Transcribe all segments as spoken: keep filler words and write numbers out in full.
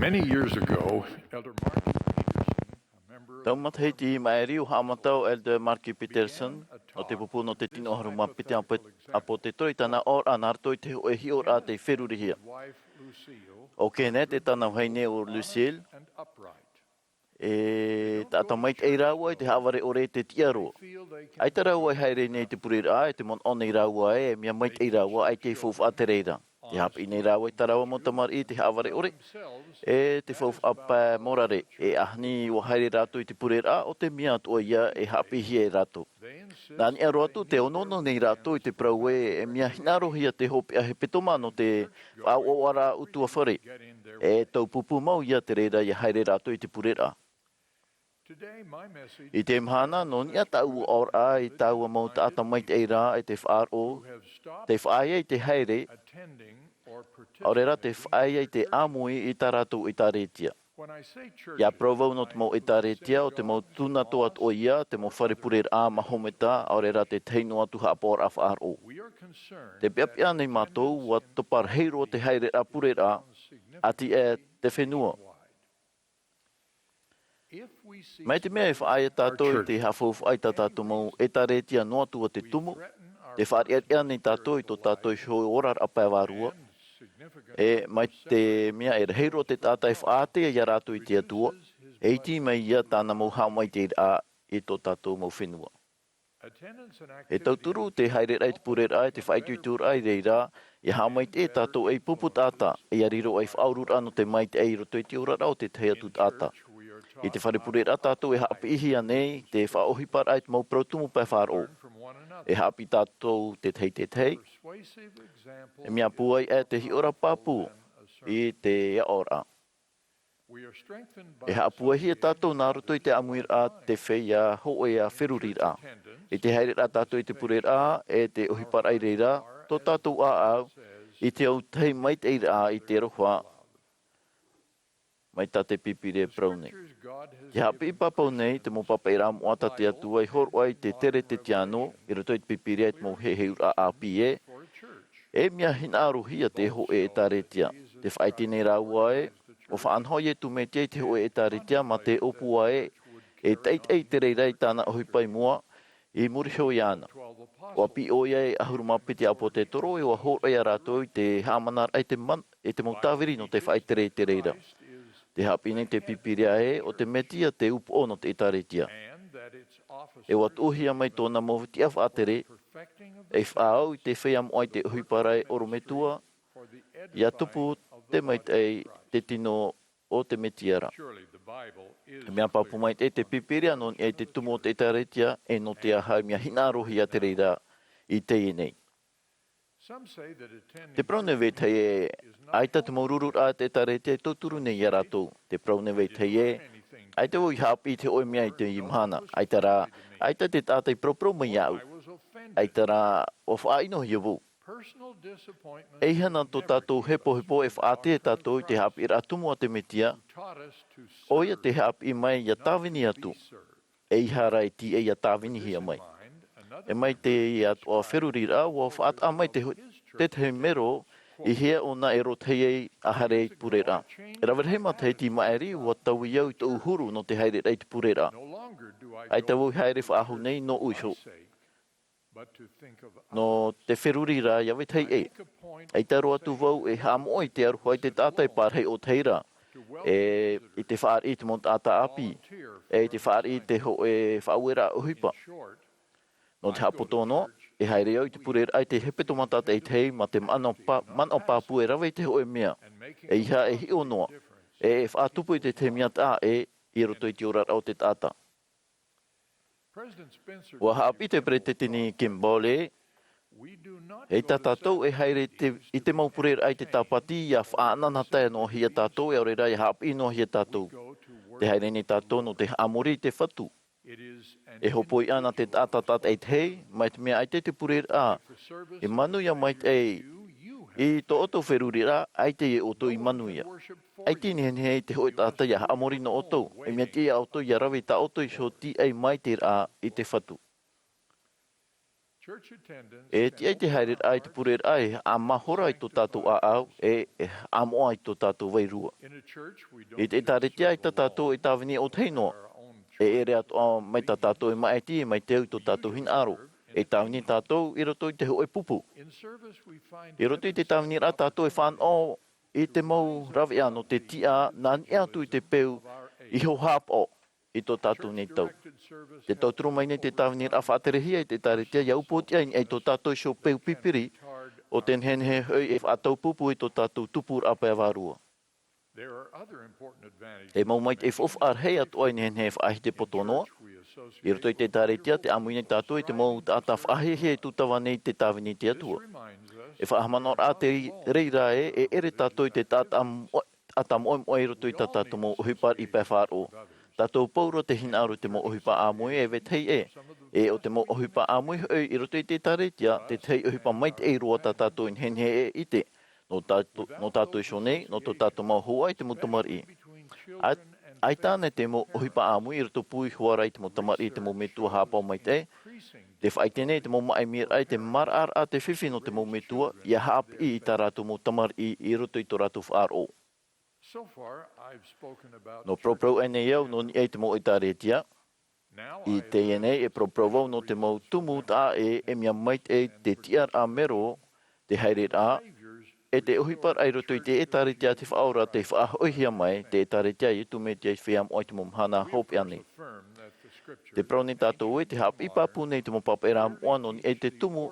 Many years ago, Elder Mark Peterson, a member of Tau matahiti i maʻiri ʻua haʻamata ʻo Elder Mark Peterson, nō te pupu nō te tino ʻahuru mā piti ʻāpo-, ʻāpōsetolo i tāna ʻōraʻa nā roto i te hōʻē hiʻoraʻa tei ferurihia. His wife, Lucille, ʻO Kenneth e tāna vahine ʻo Lucille, and upright. E taʻata maitaʻi rāua i te haʻavare ʻore i te tiʻa roa. ʻAita rāua e haere nei i te pureraʻa, e te manaʻo nei rāua ē, e mea maitaʻi rāua, ʻaita e faufaʻa te reira. Tē haʻapiʻi nei rāua i tā rāua mau tamariʻi i te haʻavare ʻore, e te faufaʻa pae morare, e ʻaita ʻua haere rātou i te pureraʻa, ʻo te mea atoʻa ïa e haʻapiʻihia e rātou. Nā niʻa roa atu tē onoono nei rātou i te parau ē, e mea hinaʻarohia te hopeʻa hepetoma nō te faʻaʻoaʻoaraʻa ʻutuāfare. E tau pupu mau ïa te reira ʻia haere rātou i te pureraʻa. Today, my message I teie mahana, nō niʻa tāʻu ʻōraʻa i taua mau taʻata maitaʻi ra e te faʻaroʻo, who have stopped te faʻaea i te haere, attending or ʻaore rā te participating faʻaea i te ʻāmui i tā rātou ʻētāretia. When I say churches, ʻIa parau vau nō te mau ʻētāretia, ʻo te mau tūnato atoʻa ïa, te mau fare pureraʻa, mahometa, ʻaore rā te tahi noa atu haʻapaʻoraʻa faʻaroʻo. We are concerned Tē peʻapeʻa nei mātou, ua topa rahi roa te haereraʻa pureraʻa, ʻati aʻe te fenua. Mai te mea e faʻaea tātou i te haʻafaufaʻa i tā tātou mau ʻētāretia noa atu ʻa te tumu, tē faʻariʻariʻa nei tātou i tō tātou iho oraraʻa pae vārua. E mai te mea e rahi roa te taʻata e faʻaātea ia rātou i te Atua, e iti mai ïa tāna mau haʻamaitaʻiraʻa i tō tātou mau fenua. E tauturu te haereraʻa i te pureraʻa, e te faʻaitoitoraʻa i reira, ʻia haʻamaitaʻi tātou ei pupu taʻata, ʻia riro ei faʻaururaʻa nō te maitaʻi i roto i te oraraʻa o te tahi atu taʻata. I te fare pureraʻa tātou e haʻapiʻihia nei, te faʻaʻohiparaʻa i te mau parau tumu pae faʻaroʻo. E haʻapiʻi tātou te tahi i te tahi. E mea pūai aʻe te hiʻoraʻa pāpū i te aʻoraʻa. E haʻapūaihia tātou nā roto i te ʻāmuiraʻa te feiā hōʻē ʻa feruriraʻa. I te haereraʻa tātou i te pureraʻa, e te ʻohiparaʻa i reira, tō tātou ʻāʻau, i te autahi maitaʻiraʻa i te aroha, mai tā te Pīpīria e parau nei. Te haʻapiʻi pāpū nei, te mau pāpaʻiraʻa moʻa tā te Atua i hōroʻa i te Teretetiāno, i roto i te Pīpīria i te mau heheuraʻa ʻāpī ē, e mea hinaʻarohia te hōʻē ʻētāretia. Tē faʻaʻite nei rāua ē, ʻua faʻanaho ʻo Iesu Mesia i te hōʻē ʻētāretia mā te ʻōpua ē, e teitei te reira i tāna ʻohipa i mua, i muri iho iāna. ʻUa piʻi ʻoia i te ʻahuru mā piti ʻāpōsetolo, e ʻua hōroʻa ia rātou i te haʻamanaraʻa i te man-, i te mau tāviri nō te faʻatere i te reira. Tē haʻapiʻi nei te Pīpīria ē, ʻo te Mesia te upoʻo nō te ʻētāretia. E ʻua tuʻuhia mai tōna mau tiʻa faʻatere, ei faʻaau i te feiā moʻa i te ʻohiparaʻa ʻorometua, ʻia tupu te maitaʻi te tino o te Mesia ra. E mea pāpū maitaʻi te Pīpīria nō niʻa i te tumu o te ʻētāretia, e nō te aha e mea hinaʻarohia te reira i teie nei. Te parau nei vetahi ē, ʻaita te mau rururaʻa a te ʻētāretia e tauturu nei ia rātou. Te parau nei vetahi ē, ʻaita vau i haʻapiʻi i te hōʻē mea i teie mahana. ʻAita rā, ʻaita te taʻata i paraparau mai iāʻu. ʻAita rā, ʻua faʻaʻinohia vau. E ʻeiaha nā tō tātou hepohepo e faʻaātea tātou i te haʻapiʻiraʻa tumu a te Mesia, ʻoia tē haʻapiʻi mai ʻia tāvini atu. E ʻeiaha rā e tīaʻi ʻia tāvinihia mai. E mai teie atoʻa feruriraʻa, ʻua faʻataʻa mai te ho-, te tahi mero, i hea ʻōna e roto ai ʻa haere i te pureraʻa. E rave rahi matahiti i maʻiri, ʻua taui au i tōʻu huru nō te haereraʻa i te pureraʻa. ʻAita vau i haere faʻahou nei nōʻu iho. Nō te feruri ra ia vetahi ʻē. ʻAita roa atu vau e haʻamoʻe i te aroha i te taʻata e pārahi ʻōtahi ra, e i te fāriʻi i te mau taʻata ʻāpī, e i te fāriʻi i te hōʻē faʻaueraʻa ʻohipa. Nō te haʻapoto noa, e haere au i te pureraʻa i te hepetoma tātaʻitahi mā te manaʻo pā-, manaʻo pāpū e rave i te hōʻē mea. E ʻeiaha e hiʻo noa, e, e faʻatupu i te tahi mea taʻa ʻē i roto i te oraraʻa o te taʻata. ʻUa haʻapiʻi te Peresideni Kimball ē, ʻeita tātou e haere i te, i te mau pureraʻa i te tāpati ʻia faʻaʻanaʻanatae noa hia tātou, e ʻaore rā ʻia haʻapiʻi noa hia tātou. Tē haere nei tātou nō te haʻamori i te Fatu. E hōpoi ʻana te taʻata tātaʻitahi, mai te mea ʻaita te pureraʻa e manuia maitaʻi i tō ʻoutou feruriraʻa, ʻaita ia ʻoutou i manuia. ʻAita e nehenehe i te hōʻē taʻata ʻia haʻamori nō ʻoutou, e mea tiʻa ia ʻoutou ʻia rave i tā ʻoutou iho tīaʻi maitaʻiraʻa i te Fatu. E tiʻa i te haereraʻa i te pureraʻa e haʻamahora i tō tātou ʻāʻau, e e haʻamoʻa i tō tātou vairua. I te ʻētāretia, ʻaita tātou e tāvini ʻōtahi noa. E ʻere atoʻa mai tā tātou e māʻiti mai te au i tō tātou hinaʻaro. E tāvini tātou i roto i te hōʻē pupu. I roto i te tāviniraʻa, tātou e fānaʻo i te mau raveʻa nō te tiʻa nā niʻa atu i te peu i hōhāpaʻo i tō tātou nei tau. Te tauturu mai nei te tāviniraʻa faʻaterehia i te ʻētāretia ʻia upoʻotiʻa i niʻa i tō tātou iho peu pipiri, ʻo te nehenehe hoʻi e faʻataupupu i tō tātou tupuraʻa pae vārua. E mau maitaʻi faufaʻa rahi atoʻa e nehenehe e faʻahiti poto noa. I roto i te ʻētāretia, tē ʻāmui nei tātou i te mau taʻata faʻahiahia e tūtava nei i te tāvini i te Atua. E faʻahaʻamanaʻoraʻa te reira ē, e ʻere tātou i te taʻata mo-, taʻata moʻemoʻe i roto i tā tātou mau ʻohipa i pae faʻaroʻo. Tātou pauroa te hinaʻaro i te mau ʻohipa ʻāmui e vetahi ʻē. E ʻo te mau ʻohipa ʻāmui hoʻi i roto i te ʻētāretia, te tahi ʻohipa maitaʻi roa tā tātou e nehenehe e ʻite. Nō tātou, nō tātou iho nei, nō tō tātou mau hoa e te mau tamariʻi. ʻAi-, ʻaita ānei te mau ʻohipa ʻāmui i roto pū iho ā ra i te mau tamariʻi e te mau metua haʻapaʻo maitaʻi? Tē faʻaʻite nei te mau māʻimiraʻa i te maraʻaraʻa te fifi nō te mau metua, ʻia haʻapiʻi i tā rātou mau tamariʻi i roto i tō rātou faʻaroʻo. Nō paraparau aʻe nei au nō niʻa i te mau ʻētāretia. I teie nei, e paraparau vau nō te mau tumu taʻa ʻē, e mea maitaʻi te tiʻaraʻa mero, te haereraʻa, e te ʻohiparaʻa i roto i te ʻētāretia a te Faʻaora tei faʻahoʻihia mai, te ʻētāretia a Iesu Mesia i te feiā moʻa i te mau mahana hopeʻa nei. Tē parau nei tātou ē, tē haʻapiʻi pāpū nei te mau pāpaʻiraʻa moʻa nō niʻa i te tumu,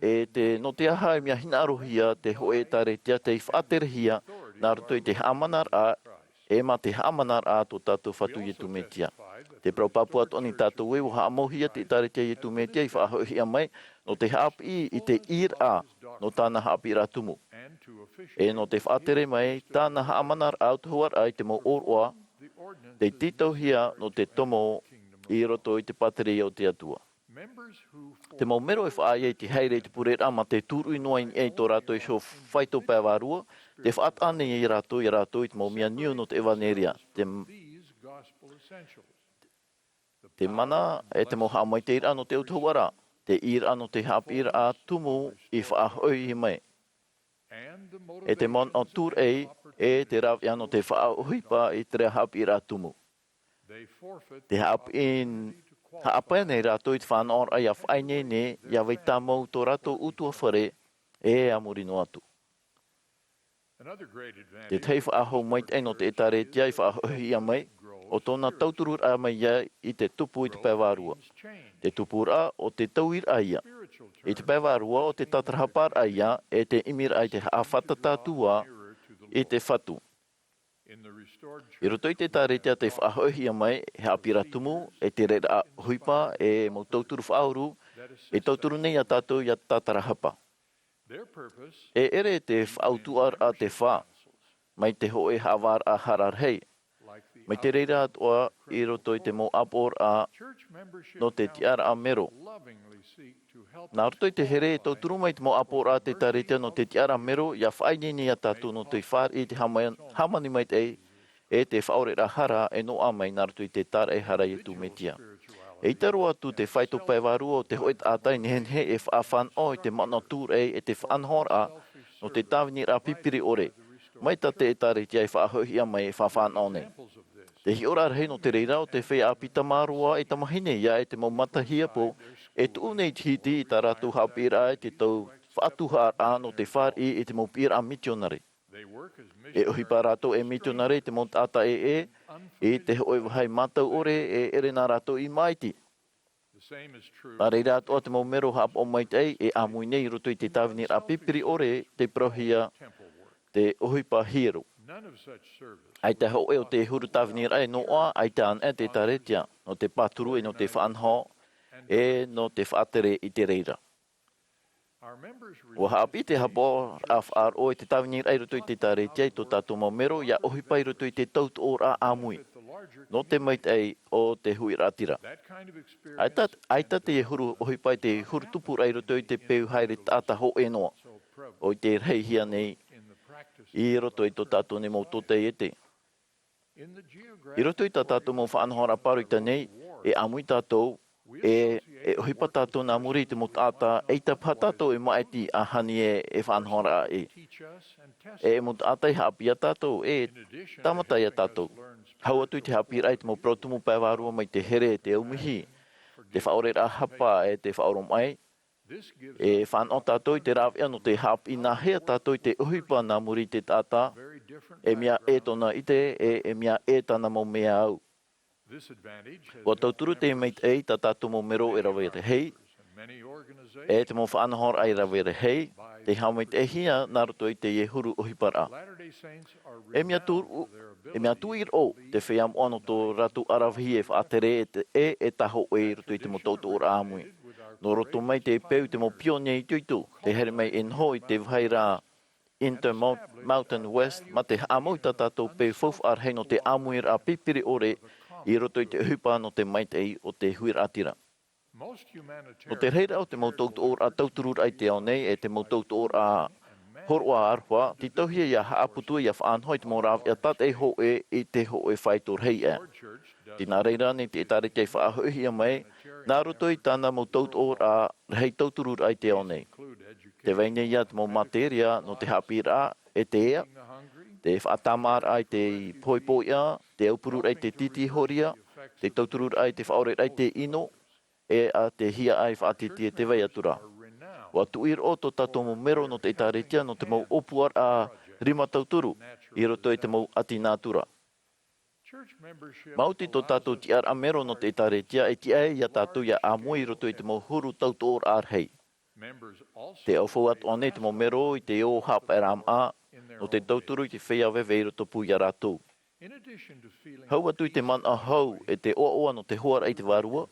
e te, nō te aha e mea hinaʻarohia te hōʻē ʻētāretia tei faʻaterehia nā roto i te haʻamanaraʻa, e mā te haʻamanaraʻa a tō tātou Fatu Iesu Mesia. Tē parau pāpū atoʻa nei tātou ē, ʻua haʻamauhia te ʻētāretia a Iesu Mesia i faʻahoʻihia mai, nō te haʻapiʻi i te ʻīraʻa nō tāna haʻapiʻiraʻa tumu. E nō te faʻatere mai tāna haʻamanaraʻa autahuʻaraʻa i te mau ʻōroʻa, tei tītauhia nō te tomo i roto i te pātireia o te Atua. Te mau mero e faʻaea i te haere i te pureraʻa mā te tūruʻi noa i niʻa i tō rātou iho faito pae vārua, tē faʻataʻa nei ia rātou, ia rātou i te mau mea niu nō te ʻevaneria. Te, te mana e te mau haʻamaitaʻiraʻa nō te autahuʻaraʻa, te ʻīraʻa nō te haʻapiʻiraʻa tumu i faʻahoʻihia mai. E te manaʻo tūraʻi, e te raveʻa nō te faʻaʻohipa i terā haʻapiʻiraʻa tumu. Tē haʻapiʻi, haʻapae nei rātou i te fānaʻoraʻa ʻia faʻaineine, ʻia vai tāmau tō rātou ʻutuāfare, e a muri noa atu. Te tahi faʻahou maitaʻi nō te ʻētāretia i faʻahoʻihia mai, ʻo tōna tautururaʻa mai ia i te tupu i te pae vārua. Te tupuraʻa, ʻo te tauiraʻa ia. I te pae vārua, ʻo te tātarahaparaʻa ia, e te ʻimiraʻa i te haʻafātata atu ā i te Fatu. I roto i te ʻētāretia tei faʻahoʻihia mai, e haʻapiʻiraʻa tumu, e te reira ʻohipa, e mau tauturu faʻauru, e tauturu nei ia tātou ʻia tātarahapa. E ʻere te faʻautuʻaraʻa te fā, mai te hōʻē haʻavāraʻa hara rahi, mai te reira atoʻa i roto i te mau ʻāpoʻoraʻa nō te tiʻaraʻa mero. Nā roto i te here e tauturu mai te mau ʻāpoʻoraʻa a te ʻētāretia nō te tiʻaraʻa mero, ʻia faʻaineine ia tātou nō te fāriʻi i te hāma-, hāmani maitaʻi, e te faʻaoreraʻa hara e noaʻa mai nā roto i te tāraʻehara a Iesu Mesia. E ʻita roa atu te faito pae vārua o te hōʻē taʻata e nehenehe e faʻafānaʻo i te manaʻo tūraʻi e te faʻanahoraʻa nō te tāviniraʻa pipiri ʻore, mai tā te ʻētāretia e faʻahoʻihia mai e faʻafānaʻo nei. Te hiʻoraʻa rahi nō te reira, ʻo te feiā ʻāpī tamāroa e tamāhine ia e te mau matahiapo e tuʻu nei i te hiti i tā rātou haʻapiʻiraʻa i te tau faʻatuhaʻaraʻa nō te fāriʻi i te mau piʻiraʻa mitionare. E ʻohipa rātou e mitionare i te mau taʻata ʻē, i te hōʻē vāhi mātau ʻore e ʻere nā rātou i māʻiti. Nā reira atoʻa te mau mero haʻapaʻo maitaʻi e ʻāmui nei i roto i te tāviniraʻa pipiri ʻore tei parauhia te ʻohipa hiero. ʻAita hōʻē o te huru tāviniraʻa e noaʻa, ʻaita anaʻe te ʻētāretia, nō te pāturu e nō te faʻanaho, e nō te faʻatere i te reira. ʻUa haʻapiʻi te haʻapaʻoraʻa faʻaroʻo e te tāviniraʻa i roto i te ʻētāretia i tō tātou mau mero ʻia ʻohipa i roto i te tautoʻoraʻa ʻāmui. Nō te maitaʻi o te huiraʻatira. ʻAita, ʻaita te huru ʻohipa i te huru tupuraʻa i roto i te peu haere taʻata hōʻē noa. ʻO te rahihia nei i roto i tō tātou nei mau tōtaiete. I roto i tā tātou mau faʻanahoraʻa pāroita nei, e ʻāmui tātou E, e ʻohipa tātou nā muri i te mau taʻata, ʻeita paha tātou e māʻiti ā hani ē, e faʻanahoraʻa ē. E, e mau taʻata i haʻapiʻi ia tātou, e tāmata ia tātou. Hau atu i te haʻapiʻiraʻa i te mau parau tumu pae vārua mai te here, te aumihi, te faʻaoreraʻa hapa, e te faʻaoromaʻi. E fānaʻo tātou i te rāveʻa nō te haʻapiʻi nāhea tātou i te ʻohipa nā muri i te taʻata, e mea ʻē tōna ʻite, e, e mea ʻē tāna mau mea au. ʻUa tauturu te maitaʻi i tā tātou mau mero e rave rahi, e te mau faʻanahoraʻa e rave rahi, tei haʻamaitaʻihia nā roto i teie huru ʻohiparaʻa. E mea tū-, e mea tuʻiroʻo te feiā moʻa nō tō rātou ʻaravihi e faʻatere e te, e, e tahoʻē i roto i te mau taʻotoʻoraʻa ʻāmui. Nō roto mai te peu i te mau pionia itoito, tei haere mai e noho i te vāhi ra Intermountain West, mā te haʻamau i tā tātou peu faufaʻa rahi nō te ʻāmuiraʻa pipiri ʻore i roto i te ʻohipa nō te maitaʻi o te huiraʻatira. Nō te rahiraʻa o te mau taʻotoʻoraʻa tautururaʻa i te ao nei, e te mau taʻotoʻoraʻa hōroʻa aroha, tītauhia ʻia haʻaputu ʻia faʻanaho i te mau rāveʻa tātaʻi hōʻē i te hōʻē faito rahi aʻe. Tē nā reira ānei te ʻĒtārētia i faʻahoʻihia mai, nā roto i tāna mau taʻotoʻoraʻa rahi tautururaʻa i te ao nei. Tē vai nei ïa te mau materia nō te haʻapiʻiraʻa, e te ea, te faʻatāmāraʻa i te poipoi, te aupururaʻa i te tītīhoria, te tautururaʻa i te faʻaoreraʻa i te ʻino, e ā te hiaʻai faʻatītī e tē vai atu ra. ʻUa tuʻiroʻo tō tātou mau mero nō te ʻĒtārētia nō te mau ʻōpuaraʻa rima tauturu i roto i te mau ʻati nātura. Maoti tō tātou tiʻaraʻa mero nō te ʻĒtārētia e tiʻa ai ia tātou ʻia ʻāmui i roto i te mau huru taʻotoʻoraʻa rahi. Tē ʻaufau atoʻa ānei te mau mero i te ō haʻapaʻo rāmaʻa nō te tauturu i te feiā veve i rotopū ia rātou. Hau atu i te manaʻo hau e te ʻoaʻoa nō te hoaraʻa i te vārua,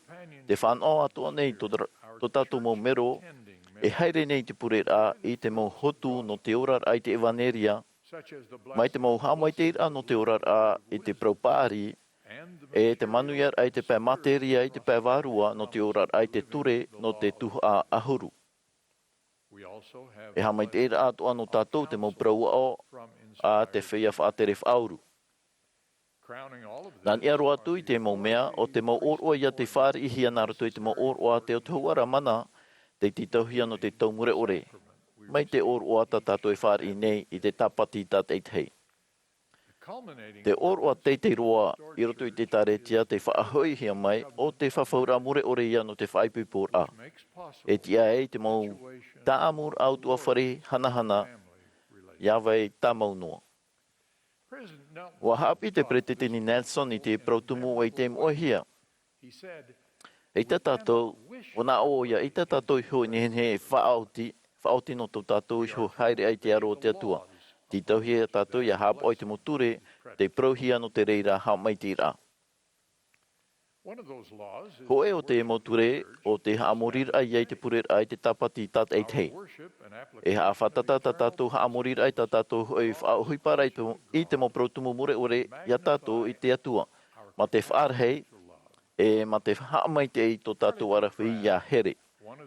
tē fānaʻo atoʻa nei tō, tō tātou mau mero e haere nei i te pureraʻa i te mau hotu nō te oraraʻa i te ʻevaneria, mai te mau haʻamaitaʻiraʻa nō te oraraʻa i te parau paʻari, e te manuiaraʻa i te pae materia i te pae vārua nō te oraraʻa i te ture nō te tuhaʻa ʻahuru. E haʻamaitaʻiraʻa atoʻa nō tātou te mau parau aʻo a te feiā faʻatere faʻauru. Nā niʻa roa atu i te mau mea, ʻo te mau ʻōroʻa ïa tei fāriʻihia nā roto i te mau ʻōroʻa a te Atua Mana, tei tītauhia nō te tau mure ʻore, mai te ʻōroʻa tā tātou e fāriʻi nei i te tāpati tātaʻitahi. Te ʻōroʻa teitei roa i roto i te ʻĒtārētia tei faʻahoʻihia mai, ʻo te fafauraʻa mure ʻore ïa nō te faʻaipoiporaʻa. E tiʻa ai te mau tāʻamuraʻa ʻutuāfare hanahana, ʻia vai tāmau noa. ʻUa haʻapiʻi te Peresideni Nelson i te parau tumu ʻua ʻite moʻehia. ʻEita tātou, ʻua nā ʻō ʻoia, ʻeita tātou iho e nehenehe e faʻaoti, faʻaoti nō tō tātou iho haereʻa i te aro o te Atua. Tītauhia tātou ʻia haʻapaʻo i te mau ture, tei parauhia nō te reira haʻamaitaʻiraʻa. Hōʻē o te mau ture, ʻo te haʻamoriraʻa ïa i te pureraʻa i te tāpati tātaʻitahi. E haʻafātata tā tātou haʻamoriraʻa i tā tātou hoʻi faʻaʻohiparaʻa i te, i te mau parau tumu mure ʻore ia tātou i te Atua, mā te faʻarahi, e mā te haʻamaitaʻi i tō tātou ʻaravihi ia here.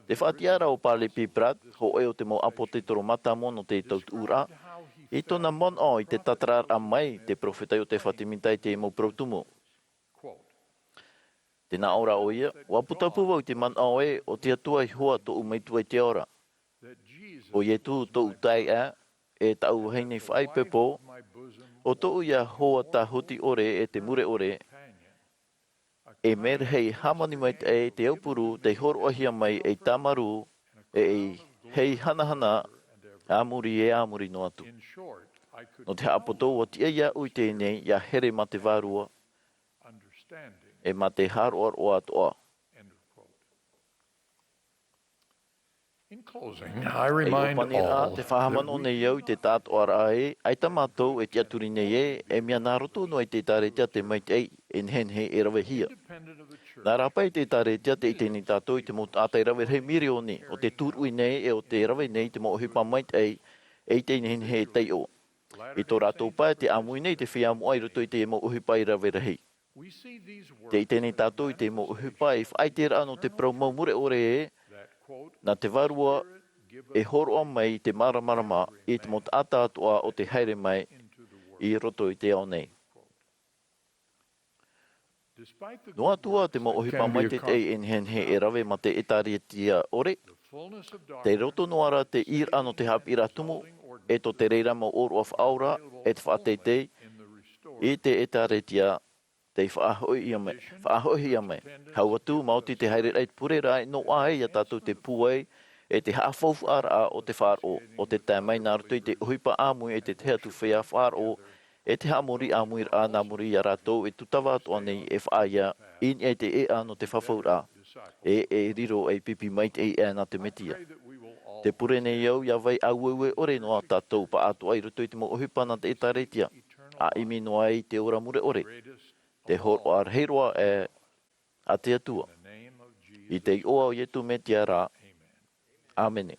Te faʻatiʻaraʻa o Parley P Pratt, hōʻē o te mau ʻāpōsetolo mātāmua nō te tautuʻuraʻa, i tōna manaʻo i te tātararaʻa mai te perofeta Iotefa Semita i te mau parau tumu. Tē nā ʻō ra ʻoia, ʻua putapū vau i te manaʻo ē, ʻo te Atua Ihoa tōʻu metua i te ao ra. ʻO Ietu tōʻu taeaʻe, e tāʻu vahine faʻaipoipo, ʻo tōʻu ia hoa tāhuti ʻore e te mure ʻore, e mea rahi e hāmani maitaʻi te aupuru tei hōroʻahia mai ei tāmarū, e ei hei hanahana, a muri e a muri noa atu. Nō te haʻapoto, ʻua tiʻa iāʻu i teie nei, ʻia here mā te Vārua, e mā te haʻaroʻaroʻa atoʻa. In closing, I remind all who ʻOpaniraʻa, te faʻahaʻamanaʻo nei au i te tāʻātoʻaraʻa ē, ʻaita mātou e tiʻaturi nei ē, e mea nā roto noa i te ʻĒtārētia te maitaʻi, e nehenehe e ravehia. Nā rāpae i te ʻĒtārētia te ʻite nei tātou i te mau taʻata e rave rahi mirioni, ʻo tē turuʻi nei, e ʻo tē rave nei i te mau ʻohipa maitaʻi, e ʻite nehenehe e taiʻo. I tō rātou pae te ʻāmui nei te feiā moʻa i roto i te mau ʻohipa e rave rahi. Tē ʻite nei tātou i te mau ʻohipa e faʻaʻiteraʻa nō te parau mau mure ʻore ē, nā te Vārua e hōroʻa mai i te māramarama i te mau taʻata atoʻa ʻo tē haere mai i roto i te ao nei. Noa atu ā te mau ʻohipa maitaʻi e nehenehe e rave mā te ʻĒtārētia ʻore, tei roto noa ra te ʻīraʻa nō te haʻapiʻiraʻa tumu, e tō te reira mau ʻōroʻa faʻaora, e te faʻateitei, i te ʻĒtārētia, tei faʻahoʻihia mai, faʻahoʻihia mai. Hau atu, maoti te haereraʻa i te pure ra, e noaʻa ai iā tātou te pūai, e te haʻafaufaʻaraʻa o te faʻaroʻo, ʻo te tae mai nā roto i te ʻohipa ʻāmui e te tahi atu feiā faʻaroʻo, e te haʻamori ʻāmuiraʻa nā muri iā rātou e tūtava atoʻa nei e faʻaea, i niʻa i te ʻēʻa nō te fafauraʻa. E, e riro ei pipi maitaʻi ʻē nā te Mesia. Te pure nei au, ʻia vai ʻāueue ʻore noa tātou pāʻātoʻa i roto i te mau ʻohipa nā te ʻĒtārētia, ʻa ʻimi noa ai te ora mure ʻore, te hōroʻa rahi roa ē a te Atua. I te iʻoa o Iesu Mesia rā. ʻĀmene.